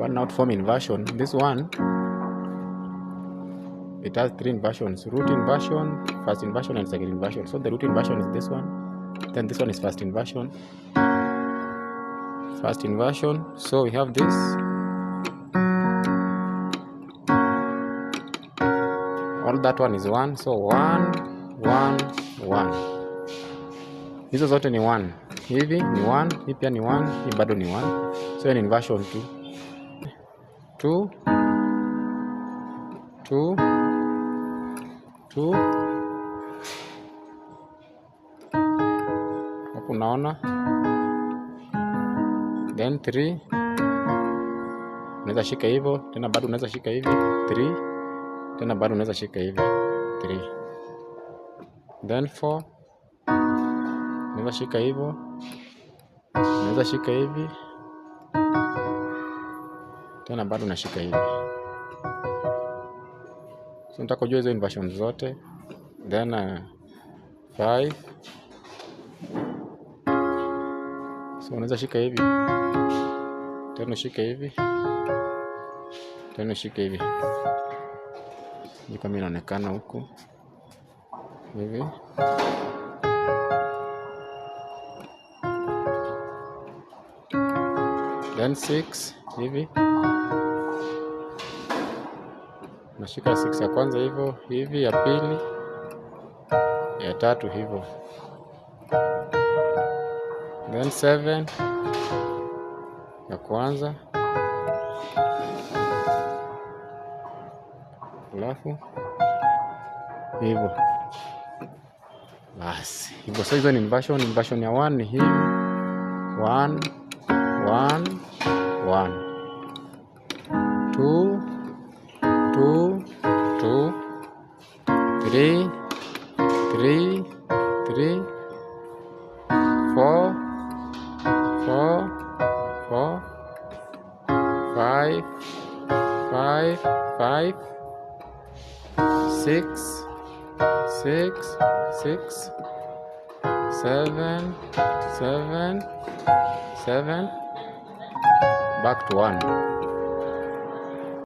One not form inversion. This one, it has 3 inversions: root inversion, first inversion, and second inversion. So the root inversion is this one, then this one is first inversion, first inversion. So we have this, all that one is 1, so 1 1 1. Hizo zote ni 1. Hivi ni 1, hii pia ni 1, hii bado ni 1. So ni inversion 2 2 2 2. Hapo unaona, then 3 unaweza shika hivyo tena, bado unaweza shika hivi 3 tena, bado unaweza shika hivi 3, then 4 unaweza shika hivyo, unaweza shika hivi tena, bado unashika hivi. So nataka kujua hizo inversion zote. Then 5, so unaweza shika hivi tena, ushike hivi tena, ushike hivi. Ni kama inaonekana huku hivi. Then 6 hivi, nashika 6 ya kwanza hivyo hivi, ya pili, ya tatu hivyo. Then 7 ya kwanza, alafu hivyo basi hivyo. So hizo ni inversion. Inversion ya 1 ni hivi 1 1 1 2 2 2 3 3 3 4 4 4 5 5 5 6 6 6 7 7 7, back to 1.